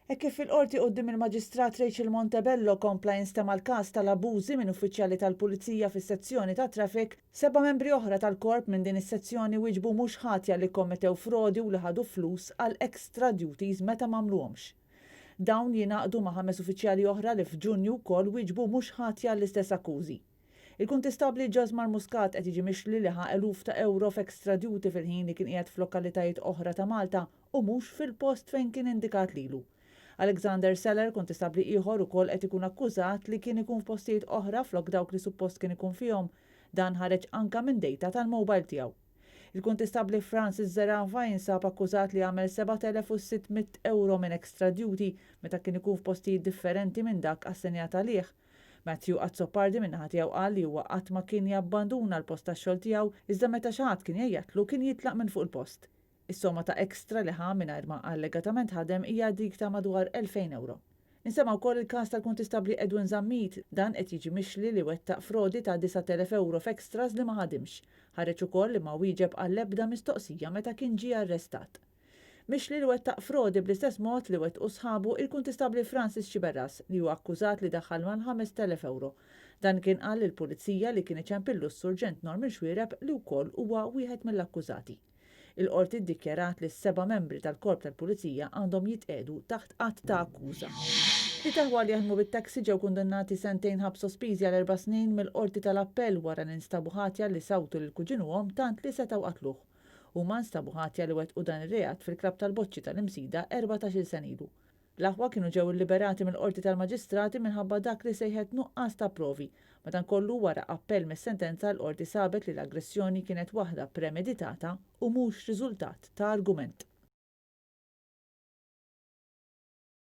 Hekk kif fil-Qorti quddiem il-Maġistrat Rachel Montebello kompla jinstema' l-każ tal-abbużi minn uffiċjali tal-Pulizija fis-sezzjoni tat-traffic, seba' membri oħra tal-Korp minn din is-sezzjoni wieġbu mhux ħatja li kkommetew frodi u li ħadu flus għal extra duties meta m'għamluhomx. Dawn jingħaqdu ma' ħames uffiċjali oħra li f'Ġunju wkoll wieġbu mhux ħatja għall-istess akkużi. Il-Kuntistabbli Josmar Muscat qed jiġi mixli li ħa eluf ta' ewro f'extra duty fil-ħin li kien qiegħed f'lokalitajiet oħra ta' Malta u mhux fil-post fejn kien indikat lilu. Alexander Seller, kuntistabbli ieħor, ukoll qed ikun akkużat li kien ikun f'postijiet oħra flok dawk li suppost kien ikun fihom. Dan ħareġ anka minn data tal-mobile tiegħu. Il-Kuntistabbli Francis Zerafa jinsab akkużat li għamel 7,600 ewro minn extra duty meta kien ikun f'postijiet differenti minn dak assenjat għalih. Matthew Azzopardi min-naħa tiegħu qal li huwa qatt ma kien jabbanduna l-post tax-xogħol tiegħu iżda meta xi ħadd kien jgħajjatlu kien jitlaq minn fuq il-post. Is-somma ta' extra li ħa mingħajr ma allegatament ħadem hija dik ta' madwar 2,000 ewro. Insema' wkoll il-każ tal-Kuntistabbli Edwin Zammit. Dan qed jiġi mixli li wettaq frodi ta' 9,000 ewro f'extras li ma ħadimx. Ħareġ ukoll li ma wieġeb għall-ebda mistoqsija meta kien ġie arrestat. Mixli li wettaq frodi bl-istess mod li wettqu sħabu il-Kuntistabbli Francis Sciberras li huwa akkużat li daħħal mal-5,000 ewro. Dan kien qal lill-Pulizija li kien iċempillu s-Surġent Norman Xuereb li wkoll huwa wieħed mill-akkużati. Il-Qorti ddikjarat li s-seba' membri tal-Korp tal-Pulizija għandhom jitqiegħdu taħt att ta' akkuża. Tliet aħwa li jaħdmu bit-taxi ġew kundannati sentejn ħabs sospiżi għal erba' snin mill-Qorti tal-Appell wara li nstabu ħatja li sawtu lil kuġinuhom tant li setgħu qatluh. Huma nstabu ħatja li wettqu dan ir-reat fil-klabb tal-boċċi tal-Imsida 14-il sena ilu. L-aħwa kienu ġew illiberati mill-Qorti tal-Maġistrati minħabba dak li sejħet nuqqas ta' provi. Madankollu, wara appell mis-sentenza, l-Qorti sabet li l-aggressjoni kienet waħda premeditata u mhux riżultat ta' argument.